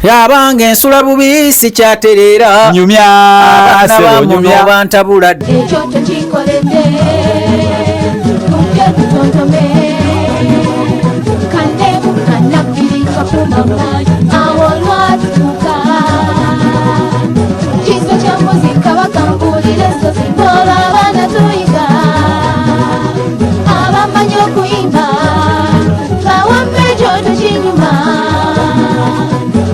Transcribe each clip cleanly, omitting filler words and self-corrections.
Abange ensula bubi sikyatereera. Nyumya. Abaana Sebo, bamuno nyumya. bantabula dda. Ekyo tokinkoledde tunke tutontome kandeku kannabbiri kakumama awo olwatutuuka kiso kya mbuzi kabaka mbuulira ensozi ng'olwo abaana tuyiga abamanyi okuyimba bawamma ekyo tokinyuma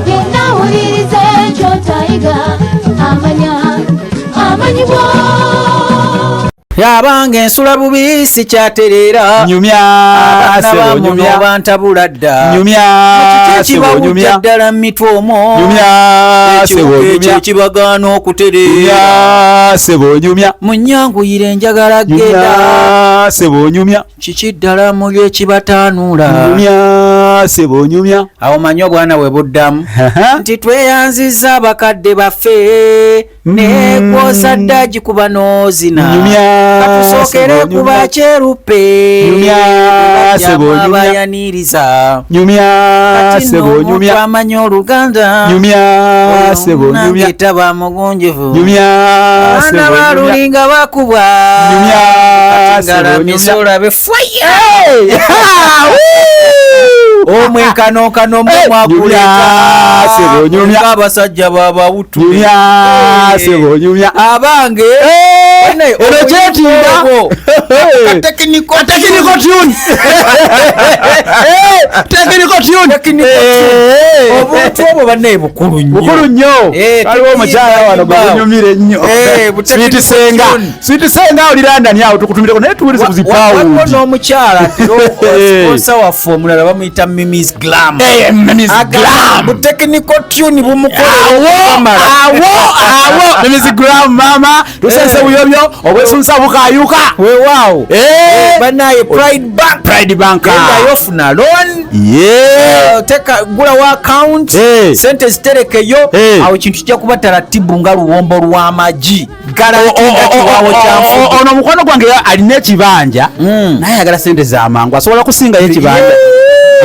yenna awuliriza ekyo tayiga amanya amanyibwa. Abange ensula bubi sikyatereera. Nyumya. Abaana Sebo, bamuno nyumya. bantabula dda. Nyumya. Kiki Sebo, ekibawujja nyumya. ddala mu mitwe omwo? Nyumya. Sebo, Ekiwuka ekyo nyumya. ekibagaana okutereera. Nyumya. Sebo, nyumya. Munyanguyire njagala genda. Nyumya. Sebo, nyumya. Kiki ddala muli ekibataanuula? Nyumya. Sebo, nyumya. Awo manyi obwana bwe buddamu nti tweyanzizza abakadde baffe nekwosa dda gikuba n'ozina. Nyumya, Katusookere sebo, ku nyumya. bakyeruppe. Nyumya, sebo, nyumya. Abayaniriza. Nyumya. Kati nno Sebo, omuntu nyumya. amanyi oluganda Nyumya. oyo Sebo, munange nyumya. taba mugunjuvu. Nyumya. Abaana Sebo, nyumya. balulinga bakubwa. Nyumya, Kati sebo, ngalamisa nyumya. olabe fwaya omwenkanonkano mwe Nyumya, sebo, nyumya. mwakuleeta abasajja babawutu. Nyumya. Sebo, nyumya. Abange Eno kyetinda. Technical. Technical tune. Technical tune. Technical Eh. Obuntu obwo bannaye bukulu nnyo. Bukulu nnyo. Eh, Waliwo omukyala wano gwe tubiyimba. bunyumira ennyo. Eh, bu Sweet technical Senga. tune. Sweet Senga oli London awo tukutumireko naye tuwulirize ku zi Waliwo pound. n'omukyala sponsor waffe omulala bamuyita Mimis Glam. Eh, Mimis Agamba Glam. bu technical tune bumukolera Awo, okukamala. awo, awo. Mimis Glam mama, tusense buyobyo, obwesunsa bukayuka. Weewaawo. Eh. Banaye Pride Bank. Pride Bank. Gendayo funa loan. Yeah. Teka gulawo account. Eh. Sente ziterekeyo. Eh. Awo ekintu kijja kuba taratibu nga luwombo lw'amagi. Ono omukwano gwange alina ekibanja naye ayagala sente zamangu asobola kusingayo ekibanja.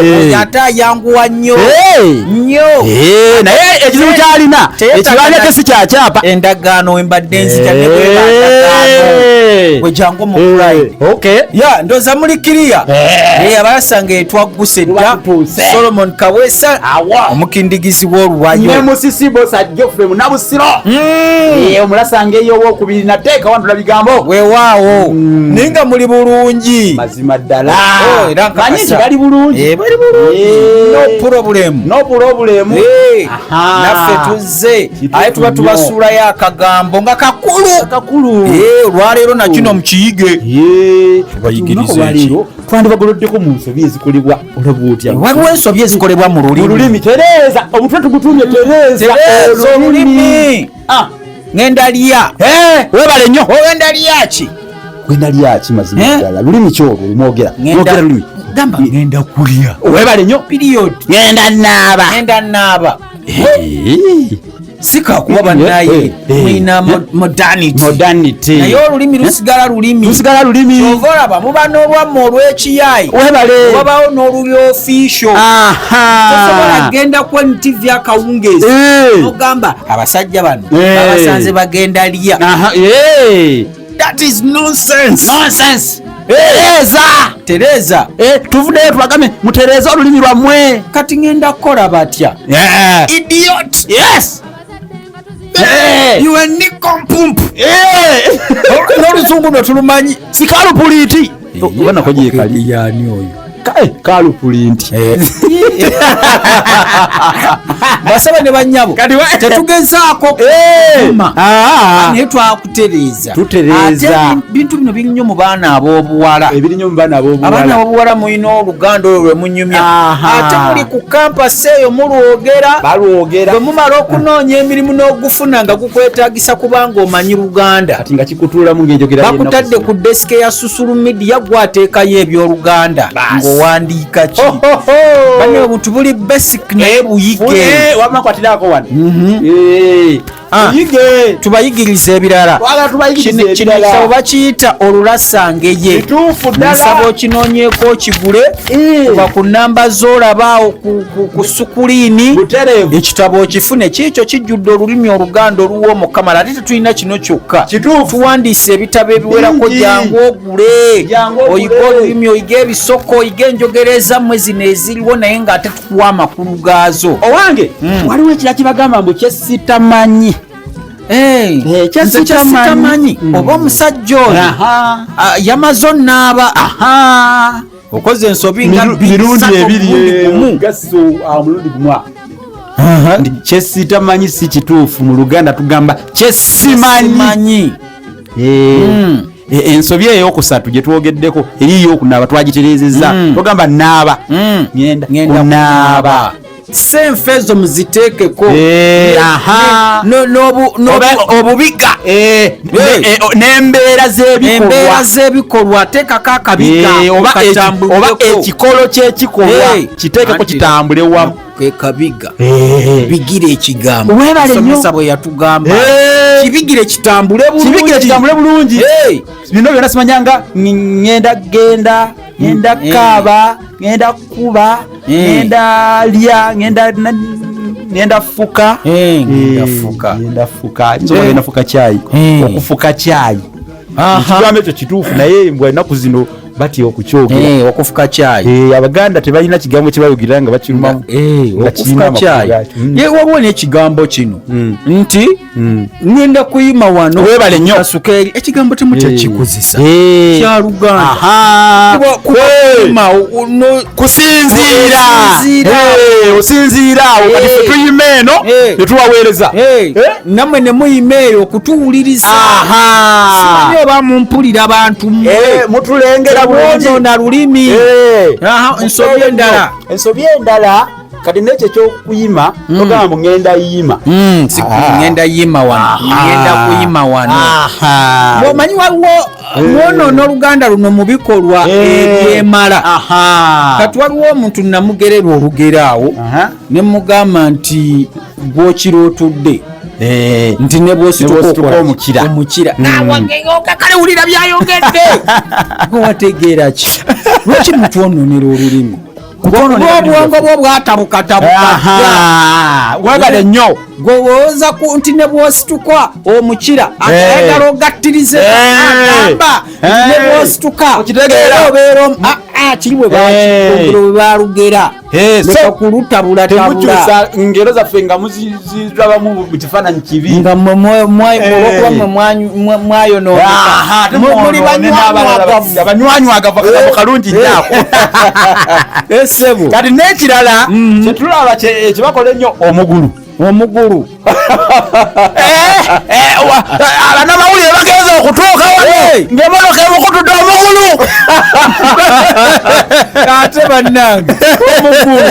Eh. Ate ayanguwa nnyo. Eh. Nnyo. Eh, naye ekizibu kyalina Teyetaaga ekibanja kye si kyakyapa. Endagaano wembadde nzija nekweba ndagaano. Eh. Gwe jangu mu Eh, Pride. okay. Ya ndoza mulikiriya. Eh. Eh, abalasanga etwagguse dda. Tuba tutuuse. Solomon Kawesa Awa. omukindigizi w'oluwayo. Ne musisi bosa Geoffrey Munabusiro. Eh, omulasanga eyo owokubiri nateeka wantula bigambo. Weewaawo naye nga muli bulungi. Mazima ddala. Oh, era nkakasa. Manyi nti bali bulungi. Eh, bali bulungi. Eh. No problem. No problem. Eh, Aha. naffe tuzze Kituufu aye tuba nnyo. tubasuulayo akagambo nga kakulu. Kakulu. Eh, olwaleero nakino mukiyige. Ye. Tubayigirize Olunaku olwaleero twandibagoloddeko mu nsobi ezikolebwa olaba otya? Waliwo ensobi ezikolebwa mu Mu lulimi. lulimi tereeza omutwe tugutumye tereeza Tereeza olulimi. Ah. Ngenda lya. Eh, webale nnyo. Ogenda lya ki? Gwenda lyaki mazima Eh? ddala lulimi ki olwo lumwogera mwogera lulimi. Gamba ngenda kulya. Webale nnyo. Period. Ngenda naaba. Ngenda naaba. Si kakuba bannaye Eh, eh, mulina eh. modernity. Modernity. Naye olulimi lusigala lulimi. Lusigala lulimi. Kyova olaba muba n'olwammwe olw'ekiyaayi. Webale. Wabaawo n'oluli official. Aha. Tosobola genda ku NTV akawungeezi. Eh. Ogamba abasajja bano Eh. babasanze bagenda lya. Aha, eh. That is nonsense. Nonsense. Tereeza. Tereza. Eh, tuvuddeyo tubagambe mutereeze olulimi lwammwe. Kati ngenda kukola batya? Eh. Idiot. Yes. Eh. You are nincompoop. Eh. N'oluzungu no tulumanyi. Si kalupuliiti. Oba nako gyekali. Yani oyo. Kalupuliiti. Basaba ne bannyabo. Kati Tetugezaako Eh. kuvuma. Ah. Naye twakutereeza. Tutereeza. Ate bintu bino biri nnyo mu baana ab'obuwala. Ebiri nnyo mu baana Abaana ab'obuwala. ab'obuwala mulina oluganda olwo lwe munyumya. Aha. Ate muli ku kampasi eyo mulwogera. Balwogera. Bwe mumala okunoonya emirimu n'ogufuna nga gukwetaagisa kubanga omanyi Luganda. Kati nga kikutuulamu ng'enjogera y'ennaku Bakutadde zino. ku desike ya Susulu Media gwateekayo ebyoluganda ng'owandiika ki. Ho, ho, ho. Bane obuntu buli basic naye buyige. Fune, wamma kwatirako wano. Eh, Tuyige. Tubayigirize ebirala. Twagala tubayigirize Kino ebirala. ekitabo bakiyita Olulasangeye. Kituufu ddala. Nsaba okinoonyeeko okigule kuba ku namba z'olabaawo ku sukuliini. Butereevu. Ekitabo okifune, kiikyo kijjudde olulimi Oluganda oluwa omukamala. Ate tetulina kino kyokka. Kituufu. Tuwandiise ebitabo ebiwerako. Bingi. Jangu ogule, Jangu ogule. oyige olulimi, oyige ebisoko, oyige enjogera ezammwe zino eziriwo, naye ng'ate tukuwa amakulu gaazo. Owange, waliwo ekira kibagamba mbu kyesitamanyi. Eh, Eh, nze kyesitamanyi oba omusajja oyo yamaze onaaba. Okoze ensobi nga bbiri, Mirundi ssatu, ebiri omulundi gumu. gaso omulundi gumu. Nti kyesitamanyi si kituufu. Mu Luganda tugamba kyesimanyi. Simanyi. Ensobi eyokusatu gye twogeddeko eri eyokunaaba, twagitereezezza. Togamba naaba, ngenda Ngenda kunaaba. Senfe ezo muziteekeko. Obubiga. N'embeera z'ebikolwa. Embeera z'ebikolwa, teekako akabiga. Oba oba katambulireko. ekikolo ky'ekikolwa kiteekeko Anti- kitambule wamu. Ke kabiga, bigira ekigambo. Weebale nnyo. Musomesa bwe yatugamba, kibigire kitambule bulungi. Kibigire kitambule bulungi. Bino byonna simanyanga ngenda genda, ngenda kaaba, ngenda kuba, ngenda lya, ngenda fuka. Ngenda fuka. Ngenda fuka. Nsobola ngenda fuka cyayi. Okufuka cyayi. Ekigambo ekyo kituufu, naye mbwa ennaku zino batya okukyogera. Okufuka cyayi. Abaganda tebalina kigambo kyebayogera nga bakirumamu nga kirina Okufuka amakulu cyayi. gaakyo. Ye waliwo n'ekigambo kino nti ngenda kuyima wano. Weebale nnyo. Kasukeeri, ekigambo temukyakikozesa. Kya Luganda. Kuba kuyima, Kusinziira. Okusinziira. Osinziira awo kati ffe tuyima eno ne tubaweereza. Nammwe ne muyima eyo okutuwuliriza. Simanyi oba mumpulira, bantu mmwe. Mutulengera bulungi. Mwonoona lulimi. Ensobi endala. Ensobi endala kati nekyo ekyokuyima, togamba mbu ngenda yima. Si ngenda yima wano, ngenda kuyima wano. Bw'omanyi waliwo mwonoona Oluganda luno mu bikolwa ebyemala. Kati waliwo omuntu namugererwa olugero awo ne mugamba nti gwokira otudde nti ne Ne bw'osituka bwosituka omukira. Omukira nawageyoka kale wulira byayogedde, gwe wategeera ki? Lwaki mutwononera olulimi? Kutwononera Kuba obwongo bwo bwatabukatabuka. Webale nnyo. Gwowooza ku nti ne bwosituka omukira, ayagala ogattirize, agamba nti ne bwosituka Okitegeera. era obeera kiri bwe bakikongero bwe balugera. So, Leka kulutabulatabula. Temukyusa ngero zaffe nga muzirabamu mu kifaananyi kibi. Nga mmwe olwokuba mmwe mwayonooneka. Muli banywanywagavu. Abanywanywagavu, akagambo kalungi nnyo ako. Esebo. Kati n'ekirala kyetulaba kyebakola ennyo, omugulu. Omugulu. Abanamawulire bagenza okutuuka wano ng'emmotoka emukutudde omugulu. Ate bannange, omugulu,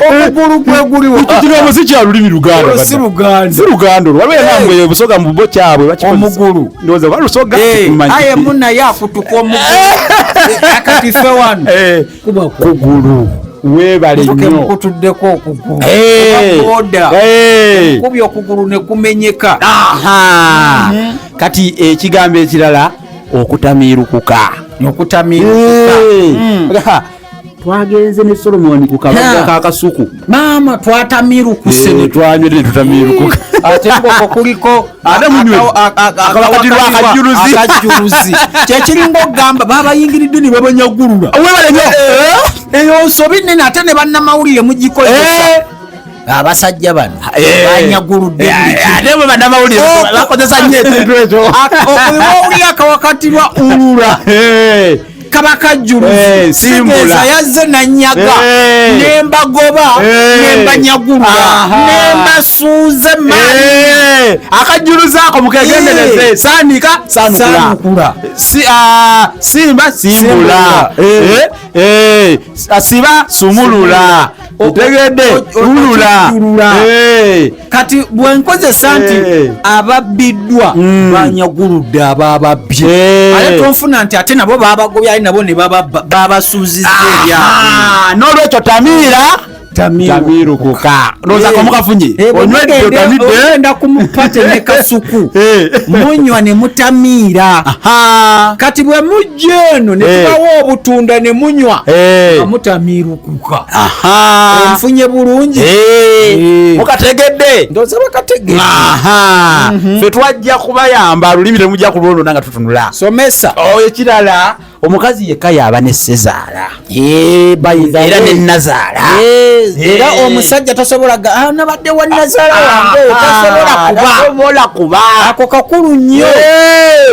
omugulu gwe guliwo. Kino si kya lulimi Luganda. Si Luganda. Si Luganda olwo. Waliwo enambwe Busoga mu bo kyabwe bakikozesa. Omugulu. Ndowooza balusoga, tetumanyi. Aye munaye akutuka omugulu. Akati ffe wano kuba Kugulu. Weebale kutuke nnyo. Mukutuddeko okugulu. Oba boda kubya okugulu ne kumenyeka. Kati ekigambo ekirala, okutamiirukuka. Okutamiirukuka. Twagenze ne Solomoni ku kabaga kakasuku. Maama, twatamiirukuse ne Twanywedde ne tutamiirukuka. Ate ng'okwo kuliko Ate munywedde. Akawakatirwa akajjuluzi. Akajjuluzi kyekiringa okugamba babayingiridde ne babanyagulula. Weebale nnyo. Eyo nsobi nene, ate ne bannamawulire mugikozesa. Abasajja bano banyaguludde buli kimu. Ate bwe bannamawulire bakozesa nnyo ekintu ekyo. Owulira akawakatirwa ulula kaba kajjuluzi. Simbula. Kitegeeza yazze nanyaga nembagoba nembanyagulula nembasuuza emaali. Akajjuluzi ako mukegendereze. Saanika, saanukula. Saanukula. Simba, simbula. Simbula. Siba, sumulula. Otegedde? Ulula. Okijjulula. Kati bwenkozesa nti ababbiddwa banyaguludde abababbye, ate tonfuna nti ate nabo babagobye, ate nabo ne babasuuzizza ebyabwe. N'olwekyo tamiira. Tamirukuka. Ndowooza kamukafunye. Onywedde, otamidde. Ogenda ku mupate ne kasuku, munywa ne mutamiira. Kati bwe mujja eno ne tubawa obutunda ne munywa nga mutamiirukuka. Onfunye bulungi? Mukategedde? Ndowooza bakategedde. Ffe twajja kubayamba, lulimi temujja kulwonona nga tutunula. Somesa. Ekirala, omukazi yekka yaba ne sezaala era ne nazaala. Era omusajja tasobola nabadde wa nazaala wange, tasobola kuba. Tasobola kuba. Ako kakulu nnyo.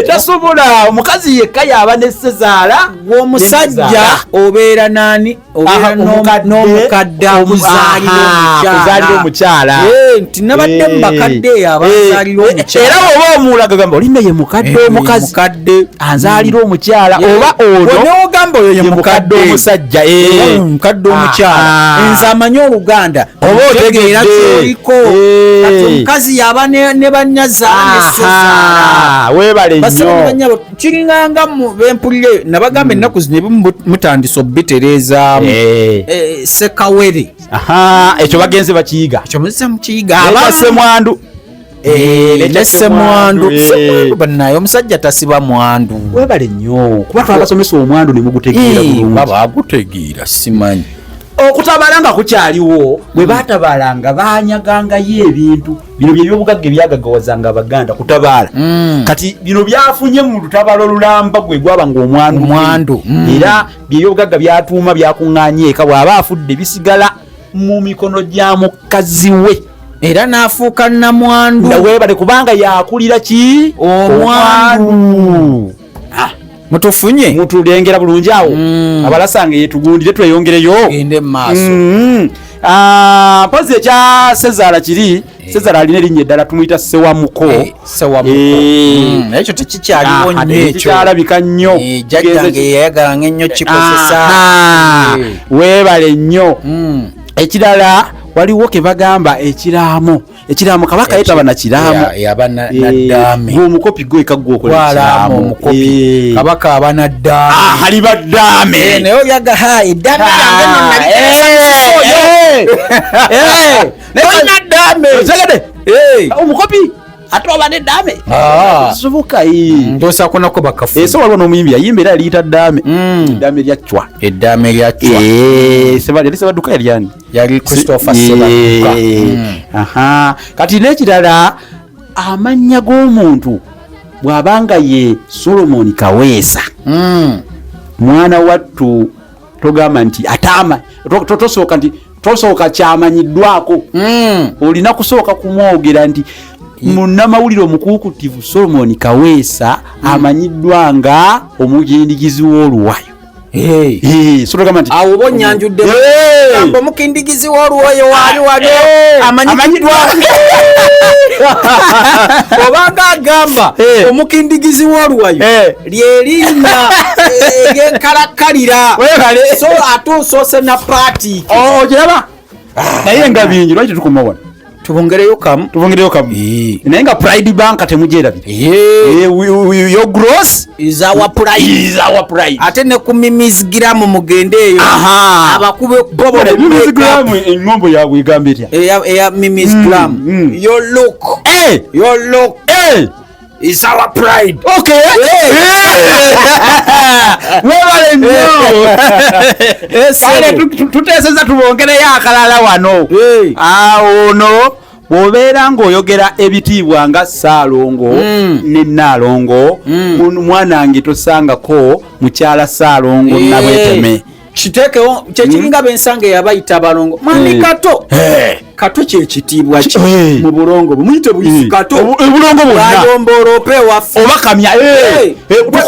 Tasobola. Omukazi yekka yaba ne sezaala. Omusajja obeera nani? Obeera n'omukadde akuzaalira omukyala. Nti nabadde mu bakadde eyo abazaalira omukyala. Era oba omulaga gamba olina ye mukadde omukazi mukadde anzaalira omukyala, oba ono nogamba oyo ye mukadde omusajja, mukadde omukyala. Nze amanyi Oluganda, oba otegeera kyoliko. Kati omukazi yaba ne banyazaala ne sezaala. Weebale nnyo. Kiringanga bempulire nabagamba ennaku zino ebimu mutandise obitereezaamu. Sekawere. Ekyo bagenze bakiyiga. Ekyo muze mukiyiga. Semwandu. Ne semwandu. Semwandu bannaye, omusajja tasiba mwandu. Webale nnyo, kuba twabasomesa omwandu ne mugutegeera bulungi. Bagutegeera, simanyi. Okutabala nga kukyaliwo, bwe baatabalanga banyagangayo ebintu bino byebyobugagga ebyagagawazanga Abaganda kutabaala. Kati bino byafunye mu lutabalo olulamba gwe gwabanga omwandu, era byebyobugagga byatuuma byakuŋŋaanya eka, bw'aba afudde bisigala mu mikono gya mukazi we, era n'afuuka namwandu. Weebale, kubanga yakulira ki? Omwandu. Mutufunye? Mutulengera bulungi awo. Abalasanga yetugundire tweyongereyo, gende maaso. Mpozi ekya sezaala kiri, sezaala alina erinnya eddala, tumuyita Sewamuko. Sewamuko ekyo tekikyaliwo nnyo, ekyo tekikyalabika nnyo. Jjajjange yayagalanga ennyo kikozesa. Weebale nnyo. Ekirala, waliwo ke bagamba ekiraamo. Ekiraamo kabaka yetaba na kiraamo, yaba naddaame. Omukopi gwe kaggwa okola ekiraamo. Omukopi kabaka aba naddaame. Aliba ddaame. Naye olyaga ha eddaame lyange nno naliteresa ddaame. Otegedde omukopi ate oba neddaame soboka. Ndoosa nako bakafu. So waliwo n'omuyimbi yayimba era yaliyita ddaame, eddaame lya Ccwa. Eddaame lya Ccwa. Yali Sebadduka, yali ani? Yali Christopher Sebadduka. Kati n'ekirala, amannya g'omuntu bw'abanga ye Solomon Kaweesa, mwana wattu togamba nti atama, tosooka nti tosooka kyamanyiddwako, olina kusooka kumwogera nti munnamawulire omukuukutivu Solomon Kaweesa amanyiddwa nga omukindikizi w'oluwayo. So togamba nti awo oba onyanjudde omukindikizi w'oluwayo waali wano amanyiddwa, obanga agamba omukindikizi w'oluwayo lyerinnya lyenkalakkalira, so ate osoose na paati. Ogiraba, naye nga bingi, lwaki tetukoma wano? Tubongereyo kamu. Tubongereyo kamu, naye nga Pride Bank temugyerabira. Your growth is our pride. Is our pride. Ate ne ku Mimi's Glam mugende eyo abakube. Mimi's Glam, engombo yaabwe egamba etya? Eya Mimi's Glam, your look, your look is our pride. Okay, webale nnyo. Kale tuteeseza tubongereyo akalala wano. Awo no bw'obeera ng'oyogera ebitiibwa nga Saalongo ne Naalongo, mwanange tosangako mukyala Saalongo Nabweteme. Kiteekewo kyekiringa bensanga eyabayita abalongo, mwami Kato. Kato kyekitiibwa ki mu bulongo bwe muyite buyisi Kato. Obulongo bwonna. Bayomba olope ewaffe. Oba Kamya.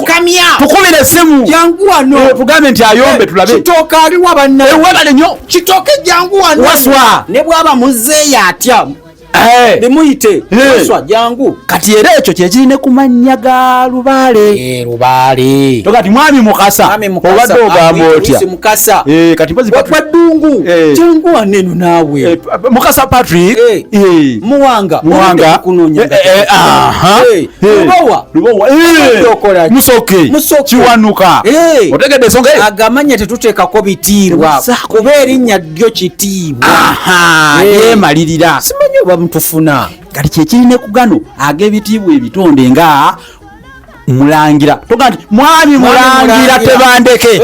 Kamya. Tukubire essimu. Jangu wano. Tugambe nti ayombe tulabe. Kitooka aliwa banna? Webale nnyo. Kitooke jangu wano. Waswa. Ne bwaba muzeeyo atya. Limuyite Waswa, jangu. Kati era ekyo kyekirina ku mannya ga Lubaale. Lubaale. Toga ti Mwami Mukasa. Mwami Mukasa, obadde ogamba otya? Lusi Mukasa. Kati mpozi Patrick- Waddungu, jangu wano eno naawe. Mukasa Patrick. Muwanga. Muwanga. Obadde tukunoonya nga Aha. Lubowa. Lubowa. Obadde okola ki? Musoke. Musoke. Kiwanuka. Otegedde ensonga eyo? Agamanya tetuteekako bitiibwa. Temusaako. Kuba erinnya ddyo kitiibwa. Aha, yeemalirira. Simanyi oba mutufuna. Kati kyekirina ku gano ag'ebitiibwa ebitonde nga Mulangira. Toga nti Mwami Mulangira Mulangira. Tebandeke.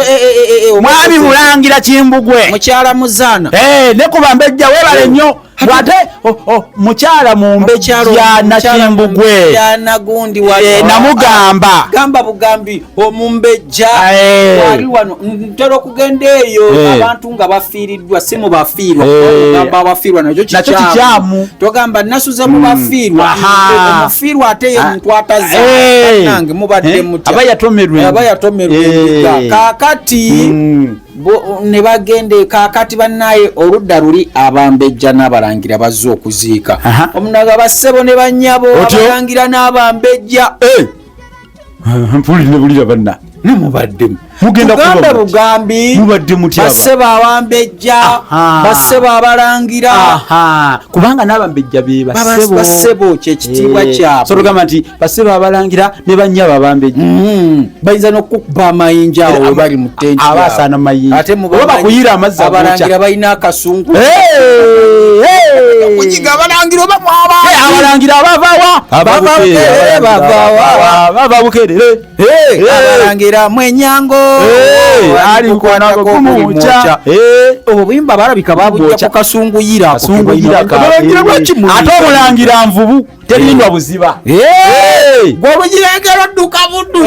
Mwami Mulangira Kimbugwe. Mukyala Muzaana. Ne ku bambejja weebale nnyo. Bw'ate mukyala Mumbejja Nakimbugwe. Nagundi wa Namugamba. Gamba bugambi omumbejja wali wano. Ntera okugenda eyo abantu nga bafiiriddwa, si mu bafiirwa. Ogamba abafiirwa nakyo Nakyo kikyamu. kikyamu. Togamba nasuze mu bafiirwa. Omufiirwa ate ye muntu atazaala. Bannange mubadde mutya? Aba yatomerwa. Aba yatomerwa endiga. Kaakati ne bagenda kaakati bannaye oludda luli abambejja n'abalangira bazze okuziika. Omunaga bassebo ne bannyabo, Otyo? abalangira n'abambejja. Mpulire bulira banna. Ne mubaddemu. Mugenda kuba Tugamba mutya? bugambi. Mubadde mutya aba? Bassebo abambejja, bassebo abalangira. Kubanga n'abambejja be bassebo. Bassebo kye kitiibwa kyabwe. So tugamba nti bassebo abalangira ne bannyabo abambejja. Bayinza n'okukuba amayinja awo we bali mu ttenti Aba yaabwe. asaana mayinja. Ate mu Oba bamanyi bakuyira amazzi agokya. Abalangira balina akasungu. Okuyiga abalangira oba mwaba. Abalangira abavawa. Bava Bukerere, bavawa. Bava Bukerere. Abalangira mwenyango. Ali kukwatako kumukya. Obuyimba balabika babujja Bwokya. ku kasunguyira ako ke Kasunguyira balina. Abalangira lwaki muli? Ate omulangira nvubu terindwa buziba. Gwe olugirengera odduka buddu.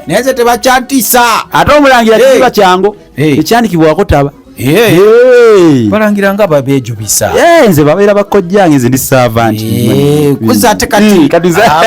Naye nze tebakyantiisa. Ate omulangira kiziba kyangu. Ekyandikibwako taba. Balangira nga babeejubisa. Nze babeera bakojjange, nze ndi servant. Kuza ate kati. Kati nze- Ah,